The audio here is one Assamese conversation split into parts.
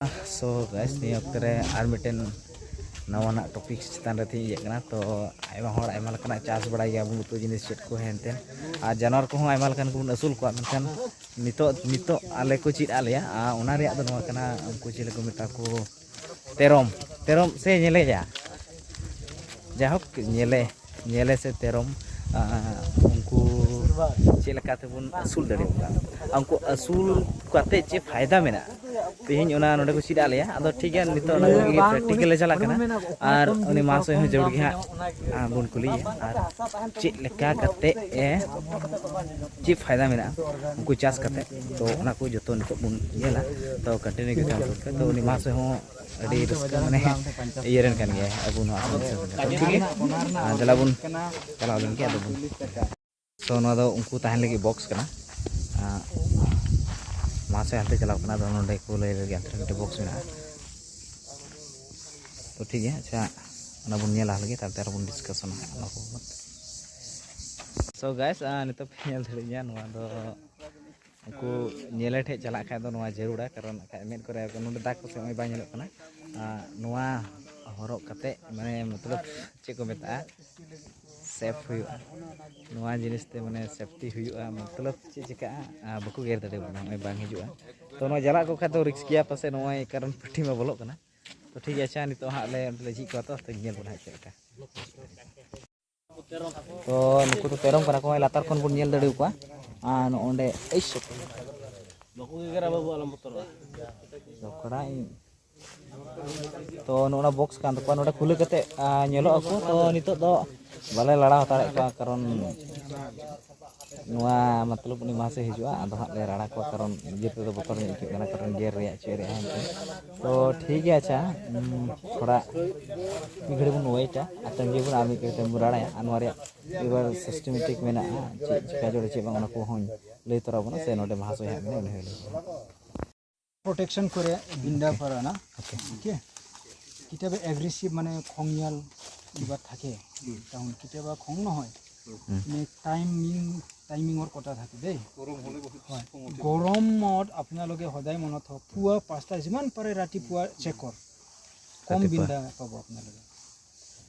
ᱥᱳ ᱜᱟᱭᱤᱥ, ᱱᱤᱭᱟᱹ ᱚᱠᱛᱚ ᱨᱮ ᱟᱨ ᱢᱤᱫᱴᱮᱱ ᱱᱟᱣᱟᱱᱟᱜ ᱴᱚᱯᱤᱠ ᱪᱮᱛᱟᱱ ᱨᱮ ᱛᱮᱦᱮᱧ ᱤᱭᱟᱹᱜ ᱠᱟᱱᱟ᱾ ᱛᱚ ᱟᱭᱢᱟ ᱦᱚᱲ ᱟᱭᱢᱟ ᱞᱮᱠᱟᱱᱟᱜ ᱪᱟᱥ ᱵᱟᱲᱟᱭ ᱜᱮᱭᱟᱵᱚᱱ, ᱩᱛᱩ ᱡᱤᱱᱤᱥ ᱪᱮᱫ ᱠᱚ ᱦᱮᱱᱛᱮᱱ, ᱟᱨ ᱡᱟᱱᱣᱟᱨ ᱠᱚᱦᱚᱸ ᱟᱭᱢᱟ ᱞᱮᱠᱟᱱ ᱠᱚᱵᱚᱱ ᱟᱹᱥᱩᱞ ᱠᱚᱣᱟ᱾ ᱢᱮᱱᱠᱷᱟᱱ ᱱᱤᱛᱚᱜ ᱟᱞᱮ ᱠᱚ ᱪᱮᱫ ᱟᱞᱮᱭᱟ, ᱟᱨ ᱚᱱᱟ ᱨᱮᱭᱟᱜ ᱫᱚ ᱱᱚᱣᱟ ᱠᱟᱱᱟ, ᱩᱱᱠᱩ ᱪᱤᱞᱤ ᱠᱚ ᱢᱮᱛᱟ ᱠᱚ, ᱛᱮᱨᱚᱢ, ᱛᱮᱨᱚᱢ ᱥᱮ ᱧᱮᱞᱮᱭᱟ, ᱡᱟᱭᱦᱳᱠ ᱧᱮᱞᱮ, ᱧᱮᱞᱮ ᱥᱮ ᱛᱮᱨᱚᱢ, ᱩᱱᱠᱩ ᱪᱮᱫ ᱞᱮᱠᱟ ᱛᱮᱵᱚᱱ ᱟᱹᱥᱩᱞ ᱫᱟᱲᱮᱭᱟᱠᱚᱣᱟ, ᱩᱱᱠᱩ ᱟᱹᱥᱩᱞ ᱠᱟᱛᱮᱫ ᱪᱮᱫ ᱯᱷᱟᱭᱫᱟ ᱢᱮᱱᱟᱜᱼᱟ, ᱛᱮᱦᱮᱧ ᱚᱱᱟ ᱱᱚᱰᱮ ᱠᱚ ᱪᱮᱫ ᱟᱫ ᱞᱮᱭᱟ᱾ ᱟᱫᱚ ᱴᱷᱤᱠ ᱜᱮᱭᱟ, ᱱᱤᱛᱚᱜ ᱚᱱᱟ ᱠᱚᱜᱮ ᱯᱨᱮᱠᱴᱤᱠᱮᱞ ᱞᱮ ᱪᱟᱞᱟᱜ ᱠᱟᱱᱟ, ᱟᱨ ᱩᱱᱤ ᱢᱟᱦᱟᱥᱚᱭ ᱦᱚᱸ ᱡᱟᱹᱨᱩᱲ ᱜᱮ ᱦᱟᱸᱜ ᱵᱚᱱ ᱠᱩᱞᱤᱭᱮᱭᱟ, ᱟᱨ ᱪᱮᱫ ᱞᱮᱠᱟ ᱠᱟᱛᱮᱫ ᱮ ᱪᱮᱫ ᱯᱷᱟᱭᱫᱟ ᱢᱮᱱᱟᱜᱼᱟ ᱩᱱᱠᱩ ᱪᱟᱥ ᱠᱟᱛᱮᱫ, ᱛᱚ ᱚᱱᱟ ᱠᱚ ᱡᱚᱛᱚ ᱱᱤᱛᱚᱜ ᱵᱚᱱ ᱧᱮᱞᱟ᱾ ᱛᱚ ᱠᱚᱱᱴᱤᱱᱤᱭᱩ ᱜᱮ ᱛᱟᱦᱮᱱ ᱛᱟᱵᱚᱱ ᱯᱮ᱾ ᱛᱚ ᱩᱱᱤ ᱢᱟᱦᱟᱥᱚᱭ ᱦᱚᱸ ᱟᱹᱰᱤ ᱨᱟᱹᱥᱠᱟᱹ, ᱢᱟᱱᱮ ᱤᱭᱟᱹ ᱨᱮᱱ ᱠᱟᱱ ᱜᱮᱭᱟᱭ, ᱟᱵᱚ ᱱᱚᱣᱟ ᱟᱥᱟᱢ ᱫᱤᱥᱚᱢ ᱨᱮᱱ᱾ ᱛᱚ ᱴᱷᱤᱠ ᱜᱮᱭᱟ, ᱫᱮᱞᱟ ᱵᱚᱱ ᱪᱟᱞᱟᱣ ᱞᱮᱱ ᱜᱮ᱾ ᱟᱫᱚ ᱵᱚᱱ ᱛᱚ ᱱᱚᱣᱟ ᱫᱚ ᱩᱱᱠᱩ ᱛᱟᱦᱮᱱ ᱞᱟᱹᱜᱤᱫ ᱵᱚᱠᱥ ᱠᱟᱱᱟ᱾ ᱢᱟᱦᱟᱥᱚᱭ ᱦᱟᱱᱛᱮ ᱪᱟᱞᱟᱣ ᱠᱟᱱᱟ, ᱟᱫᱚ ᱱᱚᱰᱮ ᱠᱚ ᱞᱟᱹᱭ ᱞᱟᱹᱜᱤᱫ ᱦᱟᱱᱛᱮ ᱨᱮ ᱢᱤᱫᱴᱮᱱ ᱵᱚᱠᱥ ᱢᱮᱱᱟᱜᱼᱟ᱾ ᱛᱚ ᱴᱷᱤᱠ ᱜᱮᱭᱟ, ᱟᱪᱪᱷᱟ ᱚᱱᱟ ᱵᱚᱱ ᱧᱮᱞᱟ ᱞᱟᱹᱜᱤᱫ, ᱛᱟᱨᱯᱚᱨᱮ ᱟᱨᱚ ᱵᱚᱱ ᱰᱤᱥᱠᱟᱥᱚᱱᱟ ᱚᱱᱟ ᱠᱚ ᱵᱟᱵᱚᱫ᱾ ᱥᱳ ᱜᱟᱭᱥ, ᱱᱤᱛᱚᱜ ᱯᱮ ᱧᱮᱞ ᱫᱟᱲᱮᱭᱟᱜ, ᱱᱚᱣᱟ ᱫᱚ ᱩᱱᱠᱩ ᱧᱮᱞᱮ ᱴᱷᱮᱡ ᱪᱟᱞᱟᱜ ᱠᱷᱟᱡ ᱫᱚ ᱱᱚᱣᱟ ᱡᱟᱹᱨᱩᱲᱟ, ᱠᱟᱨᱚᱱ ᱠᱷᱟᱡ ᱢᱮᱫ ᱠᱚᱨᱮ ᱱᱚᱰᱮ ᱫᱟᱜ ᱠᱚᱥᱮ ᱱᱚᱜᱼᱚᱭ ᱵᱟᱭ ᱧᱮᱞᱚᱜ ᱠᱟᱱᱟ᱾ ᱱᱚᱣᱟ ᱦᱚᱨᱚᱜ ᱠᱟᱛᱮᱫ, ᱢᱟᱱᱮ ᱢᱚᱛᱞᱚᱵ ᱪᱮᱫ ᱠᱚ ᱢᱮᱛᱟᱜᱼᱟ, ᱥᱮᱯᱷ ᱦᱩᱭᱩᱜᱼᱟ ᱱᱚᱣᱟ ᱡᱤᱱᱤᱥ ᱛᱮ, ᱢᱟᱱᱮ ᱥᱮᱯᱴᱤ ᱦᱩᱭᱩᱜᱼᱟ᱾ ᱢᱚᱛᱞᱚᱵ ᱪᱮᱫ ᱪᱤᱠᱟᱹᱜᱼᱟ, ᱵᱟᱠᱚ ᱜᱮᱨ ᱫᱟᱲᱮᱭᱟᱵᱚᱱᱟ, ᱱᱚᱜᱼᱚᱭ ᱵᱟᱝ ᱦᱤᱡᱩᱜᱼᱟ᱾ ᱛᱚ ᱱᱚᱣᱟ ᱡᱟᱞᱟᱜ ᱠᱚ ᱠᱷᱟᱡ ᱫᱚ ᱨᱤᱠᱥ ᱜᱮᱭᱟ ᱯᱟᱥᱮᱡ ᱱᱚᱜᱼᱚᱭ, ᱠᱟᱨᱚᱱ ᱯᱟᱹᱴᱷᱤ ᱢᱟ ᱵᱚᱞᱚᱜ ᱠᱟᱱᱟ᱾ ᱛᱚ ᱴᱷᱤᱠ ᱜᱮᱭᱟ, ᱟᱪᱪᱷᱟ ᱱᱤᱛᱚᱜ ᱦᱟᱸᱜ ᱞᱮ ᱚᱸᱰᱮ ᱞᱮ ᱡᱷᱤᱡ ᱠᱚᱣᱟ, ᱛᱚ ᱧᱮᱞ ᱵᱚᱱ ᱦᱟᱸᱜ ᱪᱮᱫ ᱞᱮᱠᱟ᱾ ᱛᱚ ᱱᱩᱠᱩ ᱫᱚ ᱛᱮᱨᱚᱢ ᱠᱟᱱᱟ ᱠᱚ, ᱞᱟᱛᱟᱨ ᱠᱷᱚᱱ ᱵᱚᱱ ᱧᱮᱞ ᱫᱟᱲᱮ ᱟᱠᱚᱣᱟ᱾ ᱟᱨ ᱱᱚᱜᱼᱚᱸᱰᱮ ᱮᱭ ᱵᱟᱠᱚ ᱜᱮᱜᱮᱨᱟ ᱵᱟᱹᱵᱩ, ᱟᱞᱚᱢ ᱵᱚᱛᱚᱨᱚᱜᱼᱟ᱾ ᱫᱚᱠᱲᱟ ᱤᱧ ᱛᱚ ᱱᱚᱜᱼᱚ ᱵᱚᱠᱥ ᱠᱟᱱ ᱛᱟᱠᱚᱣᱟ, ᱱᱚᱰᱮ ᱠᱷᱩᱞᱟᱹ ᱠᱟᱛᱮ ᱧᱮᱞᱚᱜ ᱟᱠᱚ᱾ ᱛᱚ ᱱᱤᱛᱚᱜ ᱫᱚ ᱵᱟᱞᱮ ᱞᱟᱲᱟᱣ ᱦᱟᱛᱟᱲᱮᱫ ᱠᱚᱣᱟ, ᱠᱟᱨᱚᱱ ᱱᱚᱣᱟ ᱢᱚᱛᱞᱚᱵ ᱩᱱᱤ ᱢᱟᱦᱟᱥᱚᱭ ᱦᱤᱡᱩᱜᱼᱟ, ᱟᱫᱚ ᱦᱟᱸᱜ ᱞᱮ ᱨᱟᱲᱟ ᱠᱚᱣᱟ, ᱠᱟᱨᱚᱱ ᱱᱤᱡᱮ ᱛᱮᱫᱚ ᱵᱚᱛᱚᱨ ᱧᱚᱜ ᱟᱹᱭᱠᱟᱹᱜ ᱠᱟᱱᱟ, ᱠᱟᱨᱚᱱ ᱜᱮᱨ ᱨᱮᱭᱟᱜ ᱪᱮᱫ ᱨᱮᱭᱟᱜ ᱦᱮᱱᱛᱮ᱾ ᱛᱚ ᱴᱷᱤᱠ ᱜᱮᱭᱟ, ᱟᱪᱪᱷᱟ ᱛᱷᱚᱲᱟ ᱢᱤᱫ ᱜᱷᱟᱹᱲᱤᱡ ᱵᱚᱱ ᱳᱭᱮᱴᱟ ᱟᱨ ᱛᱟᱺᱜᱤ ᱵᱚᱱ, ᱟᱨ ᱢᱤᱫ ᱜᱷᱟᱹᱲᱤᱡ ᱛᱟᱭᱚᱢ ᱵᱚᱱ ᱨᱟᱲᱟᱭᱟ᱾ ᱟᱨ ᱱᱚᱣᱟ ᱨᱮᱭᱟᱜ ᱮᱵᱟᱨ ᱥᱤᱥᱴᱮᱢᱮᱴᱤᱠ ᱢᱮᱱᱟᱜᱼᱟ, ᱪᱮᱫ ᱪᱤᱠᱟ ᱡᱚᱲᱮ ᱪᱮᱫ ᱵᱟᱝ, ᱚᱱᱟ ᱠᱚᱦᱚᱸᱧ ᱞᱟᱹᱭ ᱛᱚᱨᱟ ᱵᱚᱱᱟ, ᱥᱮ ᱱᱚᱰᱮ ᱢᱟᱦᱟᱥᱚᱭ ᱦᱟᱸᱜ ᱢᱮᱱᱟᱭ, ᱩᱱᱤ ᱦᱚᱸᱭ ᱞᱟᱹᱭ ᱵᱚᱱᱟ᱾ প্ৰটেকশ্যন কৰে বিন্ধা পৰা না, অ'কে। কেতিয়াবা এগ্ৰেছিভ, মানে খঙীয়াল কিবা থাকে, তাহোন কেতিয়াবা খং নহয়, মানে টাইমিঙৰ কথা থাকে দেই। হয়, গৰমত আপোনালোকে সদায় মনত থওক, পুৱা 5টা, যিমান পাৰে ৰাতিপুৱা চেক কৰ, কম ৰাতিপুৱা। বিন্ধা পাব আপোনালোকে।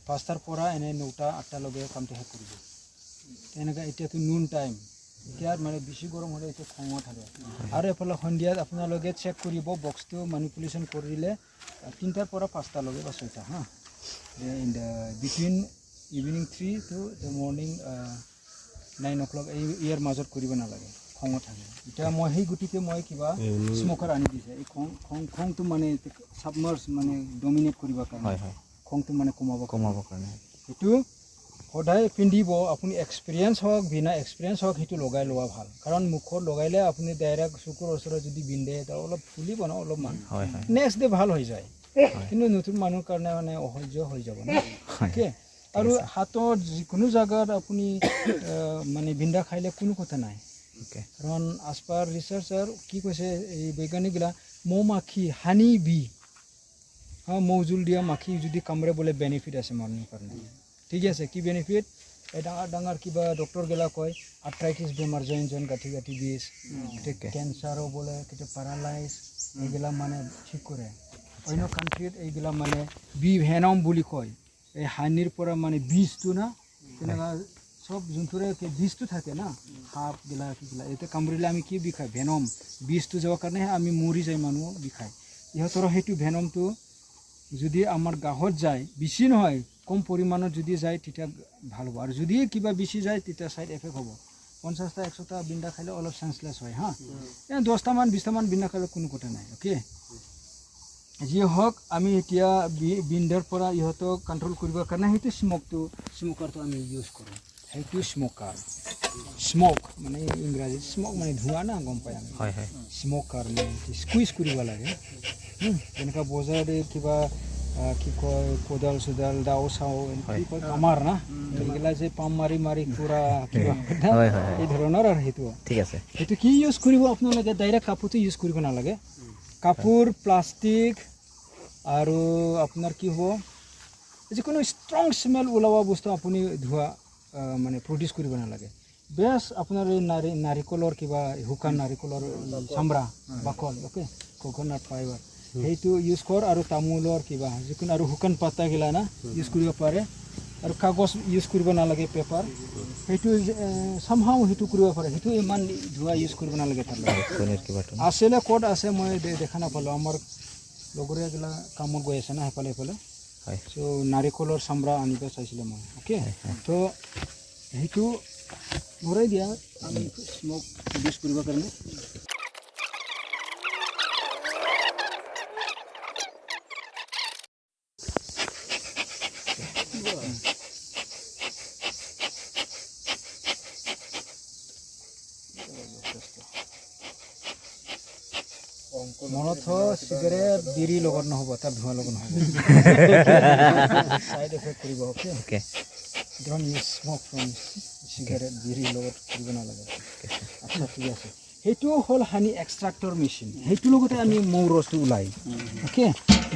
5টাৰ পৰা এনে 9টা 8টালৈকে কামটো শেষ কৰিব তেনেকৈ। এতিয়াতো নুন টাইম, এতিয়া মানে বেছি গৰম হ'লে এইটো খঙত থাকে। আৰু এফালে সন্ধিয়াত আপোনালোকে চেক কৰিব, বক্সটো মানিপুলেশ্যন কৰিলে 3টাৰ পৰা 5টালৈকে বা 6টা, হা, in the between evening 3 to the morning 9 o'clock, এই ইয়াৰ মাজত কৰিব নালাগে, খঙত থাকে। এতিয়া মই সেই গতিকে মই কিবা স্মকাৰ আনি দিছে, এই খং খং খংটো মানে ছাবমাৰ্চ, মানে ডমিনেট কৰিবৰ কাৰণে। হয় হয় খংটো মানে কমাব। কমাবৰ কাৰণে। সেইটো সদায় পিন্ধিব আপুনি, এক্সপিৰিয়েঞ্চ হওক বিনা এক্সপিৰিয়েঞ্চ হওক, সেইটো লগাই লোৱা ভাল। কাৰণ মুখত লগাইলে আপুনি ডাইৰেক্ট চকুৰ ওচৰত যদি বিন্ধে, তেতিয়া অলপ ফুলিব ন অলপমান। হয় হয় নেক্সট ডে ভাল হৈ যায়, কিন্তু নতুন মানুহৰ কাৰণে মানে অসহ্য হৈ যাব ন। হয়। অ'কে, আৰু হাতত যিকোনো জেগাত আপুনি মানে বিন্ধা খাইলে কোনো কথা নাই। কাৰণ আজ পাৰ ৰিচাৰ্চাৰ কি কৈছে এই বৈজ্ঞানিকগিলা, মৌ মাখি, হানি বি, হা, মৌজোল দিয়া মাখি যদি কামৰে বোলে বেনিফিট আছে মানুহৰ কাৰণে। ঠিক আছে, কি বেনিফিট? এই ডাঙৰ ডাঙৰ কিবা ডক্টৰগিলা কয়, আৰ্থ্ৰাইটিছ বেমাৰ, জইন জইন গাঁঠি গাঁঠি বিষ, কেঞ্চাৰো বোলে, কেতিয়া পাৰালাইজ, এইগিলা মানে ঠিক কৰে। অন্য কাণ্ট্ৰিত এইগিলা মানে বি ভেনম বুলি কয়, এই হানিৰ পৰা মানে বিষটো না, তেনেকুৱা চব জন্তুৰে বিষটো থাকে না, সাপ গিলা কিগিলা, এতিয়া কামুৰিলে আমি কি বিষায়, ভেনম বিষটো যোৱাৰ কাৰণেহে আমি মৰি যায় মানুহ বিষায়। ইহঁতৰ সেইটো ভেনমটো যদি আমাৰ গাহত যায়, বেছি নহয়, কম পৰিমাণত যদি যায় তেতিয়া ভাল হ'ব, আৰু যদি কিবা বেছি যায় তেতিয়া ছাইড এফেক্ট হ'ব। 50টা 100টা বিন্দা খালে অলপ চেঞ্চলেছ হয়, হা, এই 10টামান 20টামান বিন্দা খালে কোনো কথা নাই। অ'কে, যি হওক, আমি এতিয়া বিন্দাৰ পৰা ইহঁতক কণ্ট্ৰল কৰিবৰ কাৰণে সেইটো স্মকটো, স্মকাৰটো আমি ইউজ কৰোঁ। সেইটো স্মকাৰ, স্মক মানে ইংৰাজীত স্মক মানে ধোঁৱা না, গম পায় আমি। হয় হয় স্মকাৰ মানে স্কুইজ কৰিব লাগে। যেনেকুৱা বজাৰত এই কিবা কি কয়, কোদাল চোদাল, দাও চাও, কি কয়, কামাৰ না, এইগিলা যে পাম্প মাৰি মাৰি পুৰা কিবা হয় হয় হয় এই ধৰণৰ, আৰু সেইটো ঠিক আছে। সেইটো কি ইউজ কৰিব আপোনালোকে, ডাইৰেক্ট কাপোৰটো ইউজ কৰিব নালাগে। কাপোৰ, প্লাষ্টিক আৰু আপোনাৰ কি হ'ব, যিকোনো ষ্ট্ৰং স্মেল ওলোৱা বস্তু আপুনি ধোৱা মানে প্ৰডিউচ কৰিব নালাগে। বেছ আপোনাৰ এই নাৰিকলৰ কিবা শুকান নাৰিকলৰ চামৰা, বাকল, অ'কে, কক'নাট ফাইবাৰ। সেইটো ইউজ কৰ আৰু তামোলৰ কিবা যিকোনো আৰু শুকান পাতাগিলা না ইউজ কৰিব পাৰে আৰু কাগজ ইউজ কৰিব নালাগে পেপাৰ সেইটো চামহাও সেইটো কৰিব পাৰে সেইটো ইমান ধোঁৱা ইউজ কৰিব নালাগে তাৰ লগত কণীৰ কিবাটো আছিলে ক'ত আছে মই দেখা নাপালোঁ আমাৰ লগৰীয়াগিলা কামত গৈ আছে না সেইফালে সেইফালে হয় চ' নাৰিকলৰ চামৰা আনিব চাইছিলোঁ মই অ'কে তো সেইটো ভৰাই দিয়া আমি স্মক প্ৰডিউচ কৰিবৰ কাৰণে মনত চিগাৰেট বিড়ি লগত নহ'ব তাৰ ধোঁৱাৰ লগত নহ'ব চাইড এফেক্ট কৰিব okay okay don't use smoke from cigarette বিড়িৰ লগত কৰিব নালাগে আচ্ছা ঠিক আছে সেইটো হ'ল হানি এক্সট্ৰাক্টৰ মেচিন সেইটোৰ লগতে আমি মৌ ৰসটো ওলায় অ'কে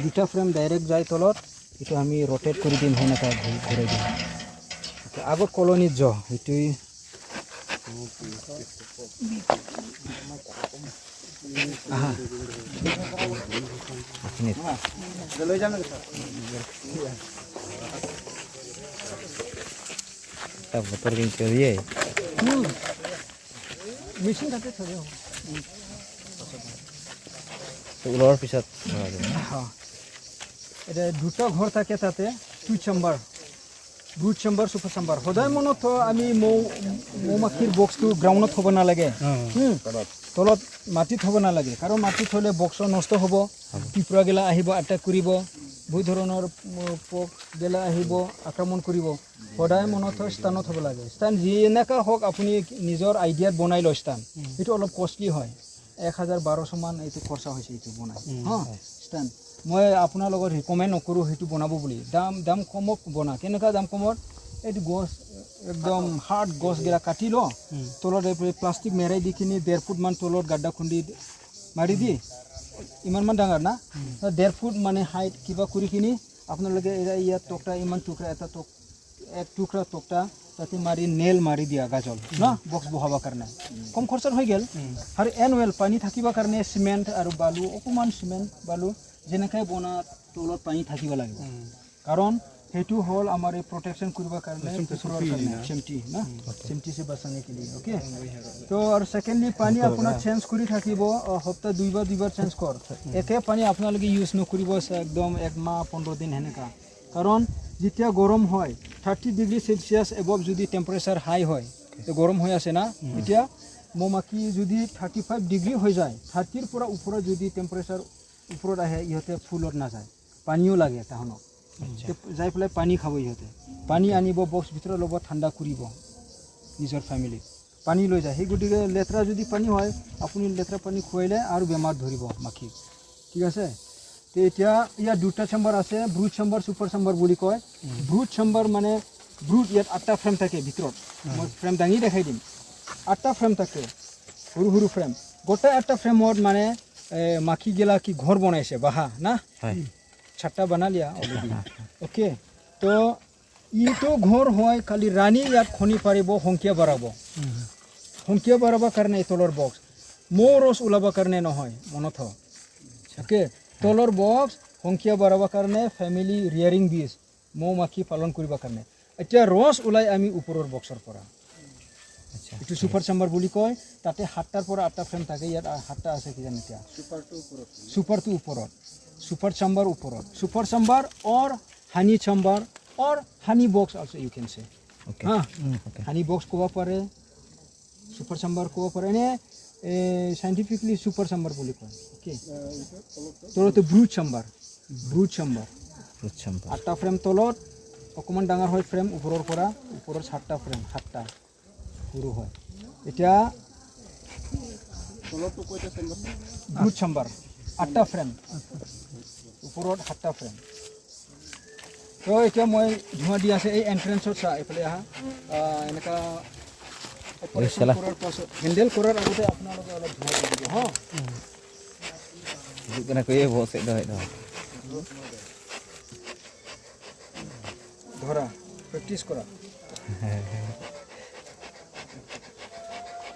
দুটা ফ্ৰেম ডাইৰেক্ট যায় তলত এইটো আমি ৰ'টেট কৰি দিম সেনেকুৱা ঘূৰাই দিম অ'কে আগত কলনীত য সেইটোৱে আহা এইখিনিত এটা বতৰ কিন্তু দিয়ে মেচিন তাতে থৈ দিওঁ ওলোৱাৰ পিছত ভৰাই দিম ন? হা এতিয়া দুটা ঘৰ থাকে তাতে two chamber brood chamber super chamber সদায় মনত আমি মৌ মাখিৰ বক্সটো গ্ৰাউণ্ডত থ'ব নালাগে তলত মাটিত থ'ব নালাগে কাৰণ মাটিত থ'লে বক্স নষ্ট হ'ব পিঁপৰাগিলা আহিব এটেক কৰিব বহুত ধৰণৰ পোকগিলা আহিব আক্ৰমণ কৰিব সদায় মনত স্থানত থ'ব লাগে স্থান যেনেকুৱা হওক আপুনি নিজৰ আইডিয়াত বনাই লয় স্থান সেইটো অলপ কষ্টলি হয় 1000-1200মান এইটো খৰচা হৈছে এইটো বনাই হা স্থান মই আপোনাৰ লগত ৰিকমেণ্ড নকৰোঁ সেইটো বনাব বুলি দাম দাম কমত বনা কেনেকুৱা দাম কমত এইটো গছ একদম হাৰ্ড গছগিলা কাটি ল তলত এই প্লাষ্টিক মেৰাই দি কিনি 1.5 ফুটমান তলত গাড্ডা খুন্দি মাৰি দি ইমানমান ডাঙৰ না 1.5 ফুট মানে হাইট কিবা কৰি কিনি আপোনালোকে ইয়াত টকটা ইমান টুকুৰা এটা টক এক টুকুৰা টকটা তাতে মাৰি নেল মাৰি দিয়া গাজল ন বক্স বহাবৰ কাৰণে কম খৰচত হৈ গ'ল আৰু এনুৱেল পানী থাকিবৰ কাৰণে চিমেণ্ট আৰু বালু অকণমান চিমেণ্ট বালু যেনেকৈ বনা তলত পানী থাকিব লাগিব কাৰণ সেইটো হ'ল আমাৰ এই প্ৰটেকশ্যন কৰিবৰ কাৰণে কুকুৰৰ কাৰণে চিমটি না চিমটি চে বাচানে के लिए অ'কে তো আৰু ছেকেণ্ডলি পানী আপোনাৰ চেঞ্জ কৰি থাকিব সপ্তাহ দুইবাৰ দুইবাৰ চেঞ্জ কৰ একে পানী আপোনালোকে ইউজ নকৰিব একদম 1 মাহ 15 দিন সেনেকা কাৰণ যেতিয়া গৰম হয় 30 ডিগ্ৰী চেলচিয়াছ এবভ যদি টেম্পাৰেচাৰ হাই হয় তো গৰম হৈ আছে না এতিয়া মৌ মাখি যদি 35 ডিগ্ৰী হৈ যায় 30ৰ পৰা ওপৰত যদি টেম্পাৰেচাৰ ওপৰত আহে ইহঁতে ফুলত নাযায় পানীও লাগে তাহাঁতক যাই পেলাই পানী খাব ইহঁতে পানী আনিব বক্স ভিতৰত ল'ব ঠাণ্ডা কৰিব নিজৰ ফেমিলিক পানী লৈ যায় সেই গতিকে লেতেৰা যদি পানী হয় আপুনি লেতেৰা পানী খুৱাইলে আৰু বেমাৰ ধৰিব মাখিক ঠিক আছে তো এতিয়া ইয়াত দুটা চেম্বাৰ আছে ব্ৰুড চেম্বাৰ ছুপাৰ চেম্বাৰ বুলি কয় ব্ৰুড চেম্বাৰ মানে ব্ৰুড ইয়াত 8টা ফ্ৰেম থাকে ভিতৰত মই ফ্ৰেম দাঙি দেখাই দিম 8টা ফ্ৰেম থাকে সৰু সৰু ফ্ৰেম গোটেই 8টা ফ্ৰেমত মানে মাখিগিলা কি ঘৰ বনাইছে বাহা না হয় छत्ता बना लिया অলৰেডি অ'কে তো ইটো ঘৰ হয় খালি ৰাণী ইয়াত কণী পাৰিব সংখ্যা বাঢ়াব সংখ্যা বাঢ়াবৰ কাৰণে এই তলৰ বক্স মৌ ৰস ওলাবৰ কাৰণে নহয় মনত অ'কে তলৰ বক্স সংখ্যা বাঢ়াবৰ কাৰণে ফেমিলি ৰিয়াৰিং বীজ মৌ মাখি পালন কৰিবৰ কাৰণে এতিয়া ৰস ওলাই আমি ওপৰৰ বক্সৰ পৰা এইটো ছুপাৰ চেম্বাৰ বুলি কয় তাতে 7টাৰ পৰা 8টা ফ্ৰেম থাকে ইয়াত 7টা আছে কিজানি এতিয়া ছুপাৰটো ওপৰত ছুপাৰ চেম্বাৰ ওপৰত super chamber or honey chamber or honey box also you can say okay হা অ'কে হানি বক্স ক'ব পাৰে ছুপাৰ চেম্বাৰ ক'ব পাৰে এনে চাইণ্টিফিকলি ছুপাৰ চেম্বাৰ বুলি কয় অ'কে তলতে brood chamber brood chamber brood chamber 8টা ফ্ৰেম তলত অকণমান ডাঙৰ হয় ফ্ৰেম ওপৰৰ পৰা ওপৰত 7টা ফ্ৰেম 7টা সৰু হয় এতিয়া ব্ৰুড চেম্বাৰ 8টা ফ্ৰেম ওপৰত 7টা ফ্ৰেম তো এতিয়া মই ধোঁৱা দি আছে এই এণ্ট্ৰেঞ্চত চা এইফালে আহা এনেকুৱা অপাৰেশ্যন চালা। কৰাৰ পাছত হেণ্ডেল কৰাৰ আগতে আপোনালোকে অলপ ধোঁৱা দি দিব হা ᱦᱤᱡᱩᱜ ᱠᱟᱱᱟ ᱠᱚ ᱮ ᱵᱚᱦᱚᱜ ᱥᱮᱫ ᱫᱚᱦᱚᱭ ᱫᱚ ধৰা প্ৰেক্টিচ কৰা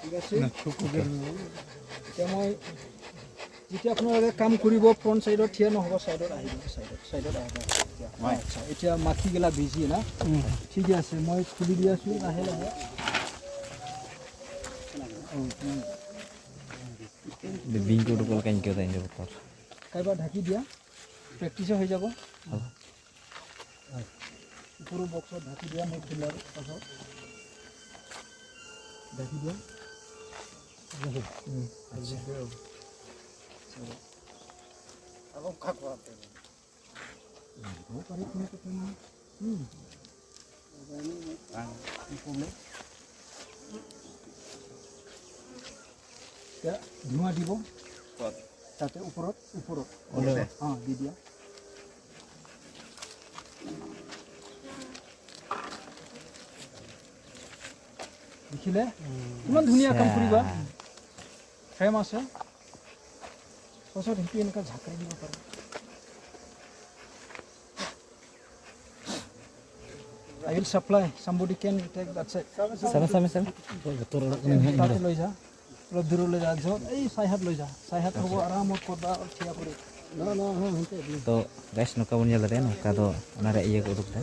ঠিক আছে এতিয়া মই যেতিয়া আপোনালোকে কাম কৰিব, ফ্ৰণ্ট চাইডত থিয় নহ'ব, চাইডত আহিব, চাইডত চাইডত আহিব। আচ্ছা, এতিয়া মাখিগিলা বিজি না? ঠিকে আছে, মই খুলি দি আছোঁ লাহে লাহে। বিং ko উডুক লেকাᱧ ᱟᱹᱭᱠᱟᱹᱣ ᱫᱟ ᱤᱧ ᱫᱚ ᱵᱚᱛᱚᱨ। কাইবা ঢাকি দিয়া, প্ৰেক্টিছো হৈ যাব। ওপৰৰ বক্সত ঢাকি দিয়া, মই খোলাৰ পাছত ঢাকি দিয়া। আচ্ছা, হ'ব পাৰে, কোনো কথা নাই। প্ৰব্লেম। এতিয়া ধোঁৱা দিব তাতে ওপৰত, ওপৰত। অঁ, দি দিয়া। দেখিলে কিমান ধুনীয়া কাম কৰিবা। ফ্ৰেম আছে, পাছত সেইটো এনেকুৱা ঝাকাই দিব পাৰে। I will supply. Somebody can take that side. সামে সামে সামে। তাতে লৈ যা, অলপ দূৰলৈ যা, য'ত এই চাইহাত লৈ যা, চাইহাত হ'ব, আৰামত ক'ৰবাত থিয় কৰি। तो गाइस, नौका बन ᱧᱮᱞ ᱫᱟᱲᱮᱭᱟᱜᱼᱟ, ᱱᱚᱝᱠᱟ ᱫᱚ ᱚᱱᱟ ᱨᱮᱭᱟᱜ ᱤᱭᱟᱹ ᱠᱚ ᱩᱰᱩᱠ ᱫᱟ।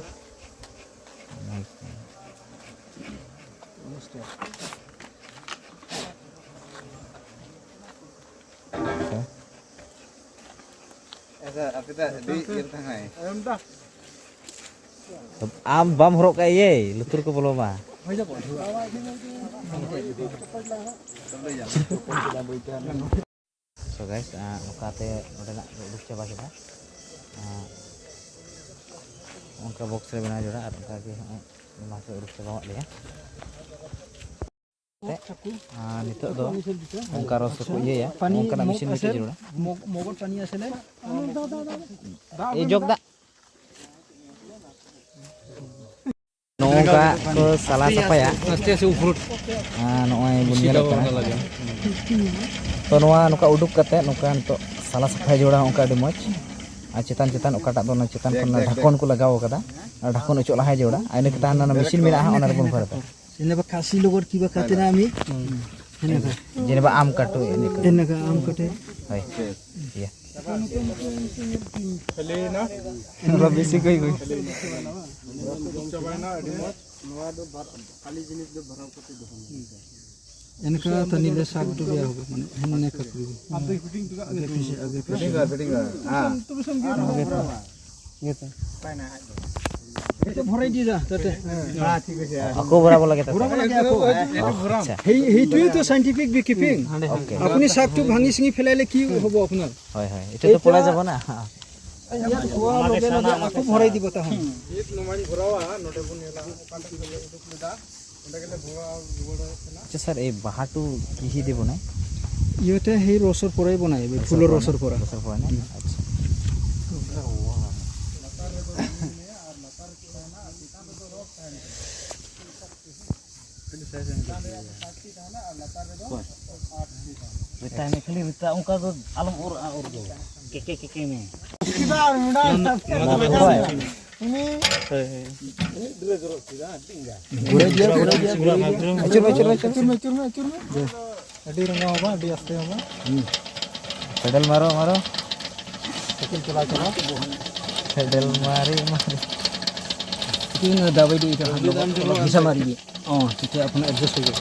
ᱟᱢ ᱵᱟᱢ ᱦᱚᱨᱚᱜ ᱠᱟᱜ ᱤᱭᱟᱹ ᱞᱩᱛᱩᱨ ᱠᱚ ᱵᱚᱞᱚ ᱢᱟ। হৈ যাব। ᱥᱳ ᱜᱟᱭᱥ, ᱱᱚᱝᱠᱟᱛᱮ ᱱᱚᱰᱮᱱᱟᱜ ᱩᱰᱩᱠ ᱪᱟᱵᱟ ᱠᱮᱫᱟ। ᱚᱱᱠᱟ ᱵᱚᱠᱥ ᱨᱮ ᱵᱮᱱᱟᱣ ᱡᱚᱲᱟ, ᱟᱨ ᱚᱱᱠᱟ ᱜᱮ ᱦᱚᱸᱜᱼᱚᱭ ᱱᱚᱣᱟ ᱠᱚ ᱩᱰᱩᱠ ᱪᱟᱵᱟᱣᱟᱜ ᱞᱮᱭᱟ। ᱱᱤᱛᱚᱜ ᱫᱚ ᱚᱱᱠᱟ ᱨᱚᱥ ᱠᱚ ᱤᱭᱟᱹᱭᱟ, ᱚᱱᱠᱟᱱᱟᱜ ᱢᱮᱥᱤᱱ ᱢᱤᱫᱴᱮᱡ ᱡᱟᱹᱨᱩᱲᱟ। মগৰ পানী আছিলে। এই জগ ᱫᱟᱜ ᱱᱚᱝᱠᱟ ᱠᱚ ᱥᱟᱞᱟ ᱥᱟᱯᱷᱟᱭᱟ। ᱱᱚᱜᱼᱚᱭ ᱵᱚᱱ ᱧᱮᱞᱮᱫ ᱠᱟᱱᱟ। ᱛᱚ ᱱᱚᱣᱟ ᱱᱚᱝᱠᱟ ᱩᱰᱩᱠ ᱠᱟᱛᱮ ᱱᱚᱝᱠᱟ ᱱᱤᱛᱚᱜ ᱥᱟᱞᱟ ᱥᱟᱯᱷᱟᱭ ᱡᱚᱲᱟ ᱚᱱᱠᱟ ᱟᱹᱰᱤ ᱢᱚᱡᱽ। ᱟᱨ ᱪᱮᱛᱟᱱ ᱪᱮᱛᱟᱱ ᱚᱠᱟᱴᱟᱜ ᱫᱚ ᱚᱱᱟ ᱪᱮᱛᱟᱱ ᱠᱷᱚᱱ ᱰᱷᱟᱠᱚᱱ ᱠᱚ ᱞᱟᱜᱟᱣ ᱟᱠᱟᱫᱟ, ᱚᱱᱟ ᱰᱷᱟᱠᱚᱱ ᱚᱪᱚᱜ ᱞᱟᱦᱟᱭ ᱡᱚᱲᱟ, ᱟᱨ ᱤᱱᱟᱹ ᱠᱟᱛᱮ ᱚᱱᱟ ᱢᱮᱥᱤᱱ ᱢᱮᱱᱟᱜᱼᱟ, ᱚᱱᱟ ᱨᱮᱵᱚᱱ ᱵᱷᱚᱨᱟ। যেনিবা খাচী লগত কিবা কাটে না আমি সেনেকা যেনিবা আম কাটো এনেকা, তেনেকা আম কাটে। হয় ইয়া বেশি কই কই। এনেকা টানিলে শাকটো বেয়া হ'ব, মানে সেনেকা কৰিব। আগে পিছে, আগে পিছে। ভৰাই দি যা তাতে। আকৌ ভৰাব লাগে তাতে। ভৰাব লাগে আকৌ। আচ্ছা। সেইটোৱেতো চাইণ্টিফিক বি কিপিং। আপুনি শাকটো ভাঙি চিঙি পেলালে কি হ'ব আপোনাৰ? হয় হয়, এতিয়াতো পলাই যাব না। ইয়াত হোৱাৰ লগে লগে আকৌ ভৰাই দিব তাহোন। আচ্ছা স্যাৰ, এই বাঁহটো কিহি দি বনায়? ইহঁতে সেই ৰছৰ পৰাই বনায়, ফুলৰ ৰছৰ পৰা। ৰছৰ পৰা নে? আচ্ছা। खाली ᱨᱤᱛᱟ ᱚᱱᱠᱟ ᱫᱚ ᱟᱞᱚᱢ ᱚᱨ ᱚᱨ ᱫᱚ ᱠᱮᱠᱮ ᱠᱮᱠᱮ ᱢᱮ। ঘূৰাই দিয়া, ঘূৰাই দিয়া, ঘূৰাই দিয়া। আচুৰ আচুৰ আচুৰ। পেডাল মাৰো মাৰো, পেডাল মাৰি মাৰি। সেইটো দাবাই দি এতিয়া অলপ হেঁচা মাৰি দিয়ে। অঁ, তেতিয়া আপোনাৰ এডজাষ্ট হৈ যাব।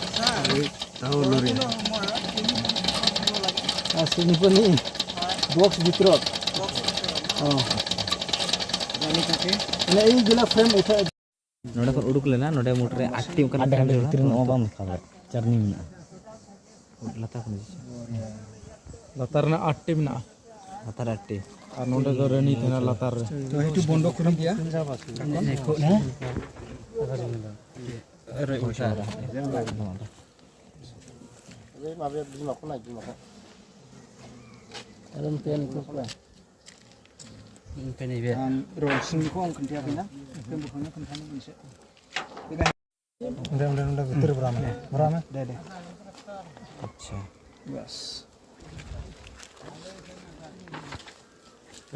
চিনি পানী বক্স ভিতৰত। অঁ, মানে এইগিলা ফ্ৰেম উঠা ᱱᱚᱰᱮ ᱠᱷᱚᱱ ᱩᱰᱩᱠ ᱞᱮᱱᱟ, ᱱᱚᱰᱮ ᱢᱩᱴ ᱨᱮ 8ᱴᱤ ᱚᱱᱠᱟᱱᱟᱜ ᱯᱷᱨᱮᱢ ᱡᱚᱲᱟ। ᱵᱷᱤᱛᱨᱤ ᱱᱚᱣᱟ ᱵᱟᱢ ᱫᱮᱠᱷᱟᱣ ᱫᱟᱲᱮᱭᱟᱜ, ᱪᱟᱨᱱᱤ ᱢᱮᱱᱟᱜᱼᱟ ᱞᱟᱛᱟᱨ ᱠᱷᱚᱱ ᱞᱟᱛᱟᱨ ᱨᱮᱱᱟᱜ 8ᱴᱤ ᱢᱮᱱᱟᱜᱼᱟ। ᱞᱟᱛᱟᱨ 8ᱴᱤ। ᱟᱨ ᱱᱚᱰᱮ ᱫᱚ ᱨᱟᱱᱤ ᱛᱟᱦᱮᱱᱟ ᱞᱟᱛᱟᱨ ᱨᱮ। তো সেইটো বন্ধ কৰি দিয়া। र सिंनिखौ आं खोन्थायाखैना, फ्रेम बोखांनो खोन्थानो मोनसे। दे दे। আচ্ছা। বাছ।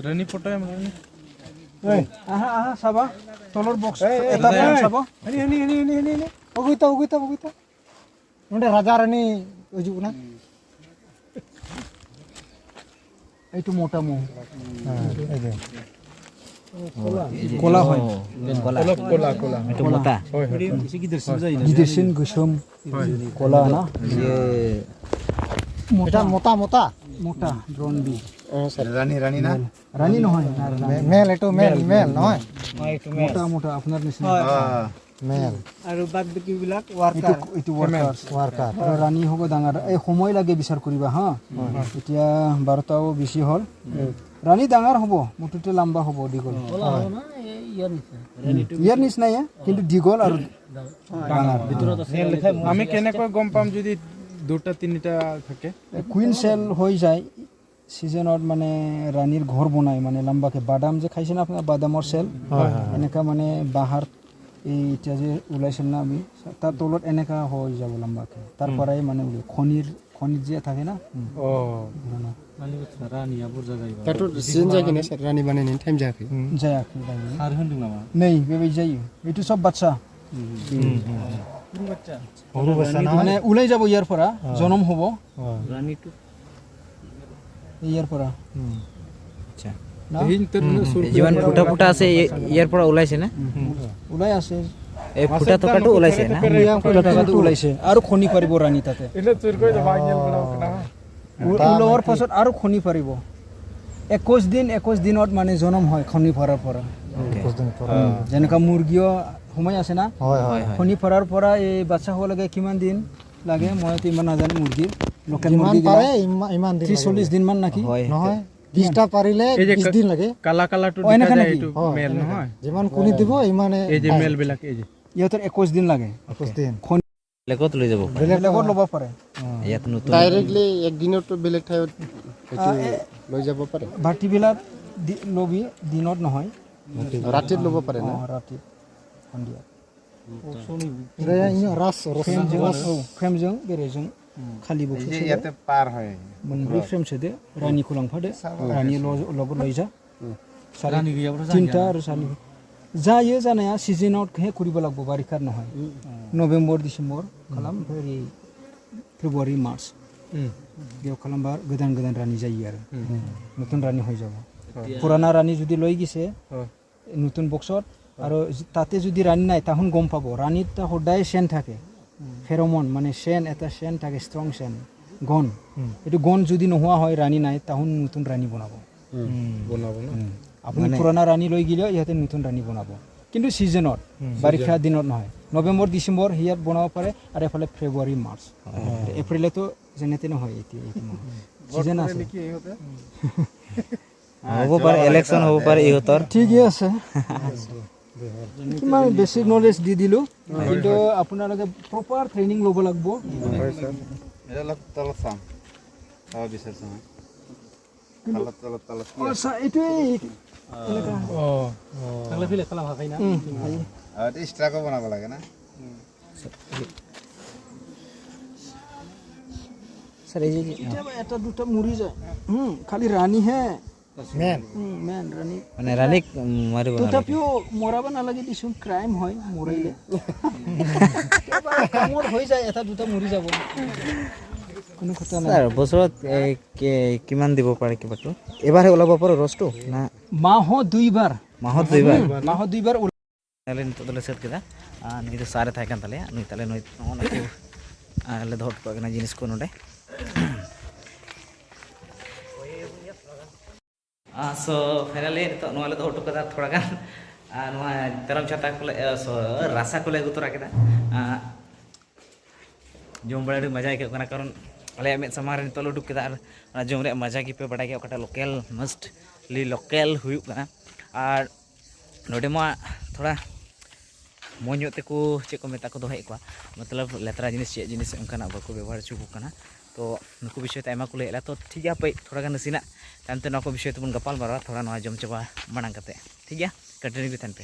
ᱨᱟᱱᱤ ᱯᱷᱳᱴᱳᱭᱮᱢ ᱨᱟᱱᱤ। আহা আহা, চাবা তলৰ বক্স এটা ফ্ৰেম চাব। ᱱᱚᱰᱮ ᱨᱟᱡᱟ ᱨᱟᱱᱤ ᱦᱤᱡᱩᱜ ᱠᱟᱱᱟ। এইটো মতা মহ। কলা হয়। কলা। কলা কলা। এইটো মতা। হয় হয়। गिदिरसिन गोसोम কলা না। এটা মোটা মোটা। মোটা ড্রোন বি। রানী রানী না? ৰাণী নহয়। মেল, এইটো মেল, মেল নহয়। মোটা মোটা আপোনাৰ নিচিনা। মেল। আৰু বাদ বাকীবিলাক এইটো ৱাৰ্কাৰ। এইটো ৱৰ্কাৰ। ৱাৰ্কাৰ। আৰু ৰাণী হ'ব ডাঙৰ। এই সময় লাগে বিচাৰ কৰিবা হা। এতিয়া 12টাও বেছি হ'ল। ৰাণী ডাঙৰ হ'ব, মুঠতে লাম্বা হ'ব, দীঘল। ইয়াৰ নিচিনাই, কিন্তু দীঘল আৰু ডাঙৰ। আমি কেনেকৈ গম পাম যদি দুটা তিনিটা থাকে? কুইন চেল হৈ যায় ছিজনত, মানে ৰাণীৰ ঘৰ বনায়, মানে লাম্বাকে। বাদাম যে খাইছে না আপোনাৰ, বাদামৰ চেল এনেকা, মানে বাহাৰ এই এতিয়া যে ওলাইছিল না আমি, তাৰ তলত এনেকা হৈ যাব লাম্বাকে। তাৰ পৰাই মানে ওলাই খনিৰ খনিত যে থাকে না। ধৰণৰ। दाथ' सिजोन जायाखै ना सार, रानि बानायनायनि टाइम जायाखै? जायाखै दायो। नै बेबायदि जायो। এইটো চব বাচ্চা, মানে ওলাই যাব ইয়াৰ পৰা, জনম হ'ব ইয়াৰ পৰা। আচ্ছা। না। যিমান ফুটা ফুটা আছে ইয়াৰ পৰা ওলাইছে না? ওলাই আছে। এই ফুটা থকাটো ওলাইছে না? ফুটা থকাটো ওলাইছে আৰু কণী পাৰিব ৰাণী তাতে। ওলোৱাৰ পাছত আৰু কণী পাৰিব। 21 দিন, 21 দিনত মানে জনম হয় কণী পৰাৰ পৰা। যেনেকুৱা মুৰ্গীও সময় আছে না। হয় হয়। কণী পৰাৰ পৰা এই বাচ্চা হ'ব লাগে কিমান দিন লাগে, মইতো ইমান নাজানো। মুৰ্গীৰ, লোকেল যিমান মুৰ্গী পাৰে ইমান দিন। 30-40 দিনমান নেকি? হয়। নহয়, 20টা পাৰিলে 20 দিন লাগে। কালা কালাটো অ, এনেকা দেখা যায়। নেকি? এইটো মেল নহয়? যিমান কণী দিব ইমানে। এই যে মেল বিলাক, এই যে। ইহঁতৰ 21 দিন লাগে। 21 দিন। বেলেগত লৈ যাব পাৰে। বেলেগত ল'ব পাৰে। ইয়াত নতুন ডাইৰেক্টলি একদিনতো বেলেগ ঠাইত সেইটো লৈ যাব পাৰে। ভাটিবিলাক ল'বি দিনত নহয়। ৰাতিত ল'ব পাৰে না? অঁ, ৰাতি, সন্ধিয়া। ৰাস। फ्रेमजों बेरेजों खालि बक्स ইয়াতে পাৰ হয়। मोनब्रै फ्रेम सोदो, रानिखौ लांफादो, रानि লগত লৈ जा। सारि तिनटा आरो सानै जायो। जानाया सिजोनावহে কৰিব লাগিব, बारिखाত নহয়। नभेम्बर डिसेम्बर खालाम, ओमफ्राय ओरै फेब्रुवारि मार्च बेयाव खालामबा गोदान गोदान रानि जायो आरो नতুन रानि হৈ যাব। पुराना रानि যদি লৈ গৈছে নতুন বক্সত আৰু তাতে যদি ৰাণী নাই, তাহোন গম পাব। ৰাণীত সদায় চেন থাকে, ফেৰমন মানে চেন, এটা চেন থাকে, ষ্ট্ৰং চেন, গন। এইটো গন যদি নোহোৱা হয়, ৰাণী নাই, তাহোন নতুন ৰাণী বনাব। বনাব ন? আপুনি পুৰণা ৰাণী লৈ গ'লেও ইহঁতে নতুন ৰাণী বনাব, কিন্তু ছিজনত, বাৰিষা দিনত নহয়। নৱেম্বৰ ডিচেম্বৰ ইয়াত বনাব পাৰে আৰু এফালে ফেব্ৰুৱাৰী মাৰ্চ, এপ্ৰিলতো যেনে তেনে হয়। এতিয়া এইটো মাহত ছিজন আছে। হ'ব পাৰে, ইলেকশ্যন হ'ব পাৰে ইহঁতৰ। ঠিকে আছে, কিমান বেছিক নলেজ দি দিলোঁ, কিন্তু আপোনালোকে প্ৰপাৰ ট্ৰেইনিং ল'ব লাগিব। এটা অলপ তলত চাম, চাব বিচাৰিছোঁ মই। তলত তলত তলত কি? অঁ, এইটোৱেই। थांलाय फैलाय खालाम हाखायोना? আৰু এইটো ষ্ট্ৰাকো বনাব লাগে না? ছাৰ, এই যে কেতিয়াবা এটা দুটা মৰি যায়, খালি ৰাণীহে। মেন। মেন ৰাণী। মানে ৰাণীক মাৰিব নালাগে। তথাপিও মৰাব নালাগে দিচোন, ক্ৰাইম হয় মৰিলে। কেতিয়াবা কামত হৈ যায়, এটা দুটা মৰি যাব, কোনো কথা নাই। ছাৰ, বছৰত এই কিমান দিব পাৰে কিবাটো? এবাৰহে ওলাব পাৰে ৰসটো না? মাহত দুইবাৰ। মাহত দুইবাৰ? মাহত দুইবাৰ। ᱟᱞᱮ ᱱᱤᱛᱚᱜ ᱫᱚᱞᱮ ᱥᱟᱹᱛ ᱠᱮᱫᱟ ᱟᱨ ᱱᱩᱭ ᱫᱚ ᱥᱟᱨᱮ ᱛᱟᱦᱮᱸ ᱠᱟᱱ ᱛᱟᱞᱮᱭᱟ᱾ ᱱᱩᱭ ᱛᱟᱞᱮ ᱱᱩᱭ ᱱᱚᱜᱼᱚ ᱠᱚ ᱞᱮ ᱫᱚᱦᱚ ᱦᱚᱴᱚ ᱠᱟᱜ ᱠᱟᱱᱟ ᱡᱤᱱᱤᱥ ᱠᱚ ᱱᱚᱰᱮ᱾ ᱥᱳ ᱯᱷᱟᱭᱱᱟᱞᱤ ᱱᱤᱛᱚᱜ ᱱᱚᱣᱟ ᱞᱮ ᱫᱚᱦᱚ ᱦᱚᱴᱚ ᱠᱟᱫᱟ ᱛᱷᱚᱲᱟ ᱜᱟᱱ, ᱟᱨ ᱱᱚᱣᱟ ᱛᱮᱨᱚᱢ ᱪᱷᱟᱛᱟ ᱠᱚᱞᱮ ᱨᱟᱥᱟ ᱠᱚᱞᱮ ᱟᱹᱜᱩ ᱛᱚᱨᱟ ᱠᱮᱫᱟ᱾ ᱡᱚᱢ ᱵᱟᱲᱟ ᱟᱹᱰᱤ ᱢᱚᱡᱟ ᱟᱹᱭᱠᱟᱹᱜ ᱠᱟᱱᱟ, ᱠᱟᱨᱚᱱ ᱟᱞᱮᱭᱟᱜ ᱢᱮᱫ ᱥᱟᱢᱟᱝ ᱨᱮ ᱱᱤᱛᱚᱜ ᱞᱮ ᱩᱰᱩᱠ ᱠᱮᱫᱟ᱾ ᱟᱨ ᱚᱱᱟ ᱡᱚᱢ ᱨᱮᱭᱟᱜ ᱢᱚᱡᱟ ᱜᱮᱯᱮ ᱵᱟᱰᱟᱭ ᱜᱮᱭᱟ, ᱚᱠᱟᱴᱟᱜ ᱞᱳᱠᱮᱞ, ᱢᱚᱥᱴᱞᱤ ᱞᱳᱠᱮᱞ ᱦᱩᱭᱩᱜ ᱠᱟᱱᱟ᱾ ᱟᱨ ᱱᱚᱰᱮ ᱢᱟ ᱛᱷᱚᱲᱟ ᱢᱚᱡᱽ ᱧᱚᱜ ᱛᱮᱠᱚ ᱪᱮᱫ ᱠᱚ ᱢᱮᱛᱟ ᱠᱚ ᱫᱚᱦᱚᱭᱮᱫ ᱠᱚᱣᱟ, ᱢᱚᱛᱞᱚᱵ ᱞᱮᱛᱨᱟ ᱡᱤᱱᱤᱥ ᱪᱮᱫ ᱡᱤᱱᱤᱥ ᱚᱱᱠᱟᱱᱟᱜ ᱵᱟᱠᱚ ᱵᱮᱵᱚᱦᱟᱨ ᱦᱚᱪᱚ ᱠᱚ ᱠᱟᱱᱟ᱾ ᱛᱚ ᱱᱩᱠᱩ ᱵᱤᱥᱚᱭ ᱛᱮ ᱟᱭᱢᱟ ᱠᱚ ᱞᱟᱹᱭᱮᱫ ᱞᱮᱭᱟ᱾ ᱛᱚ ᱴᱷᱤᱠ ᱜᱮᱭᱟ, ᱦᱟᱯᱮ ᱛᱷᱚᱲᱟ ᱜᱟᱱ ᱱᱟᱥᱮᱱᱟᱜ ᱛᱟᱭᱚᱢ ᱛᱮ ᱱᱚᱣᱟ ᱠᱚ ᱵᱤᱥᱚᱭ ᱛᱮᱵᱚᱱ ᱜᱟᱯᱟᱞ ᱢᱟᱨᱟᱣᱟ, ᱛᱷᱚᱲᱟ ᱱᱚᱣᱟ ᱡᱚᱢ ᱪᱟᱵᱟ ᱢᱟᱲᱟᱝ ᱠᱟᱛᱮ᱾ ᱴᱷᱤᱠ ᱜᱮᱭᱟ, ᱠᱚᱱᱴᱤᱱᱤᱭᱩ ᱜᱮ ᱛᱟᱦᱮᱱ ᱯᱮ᱾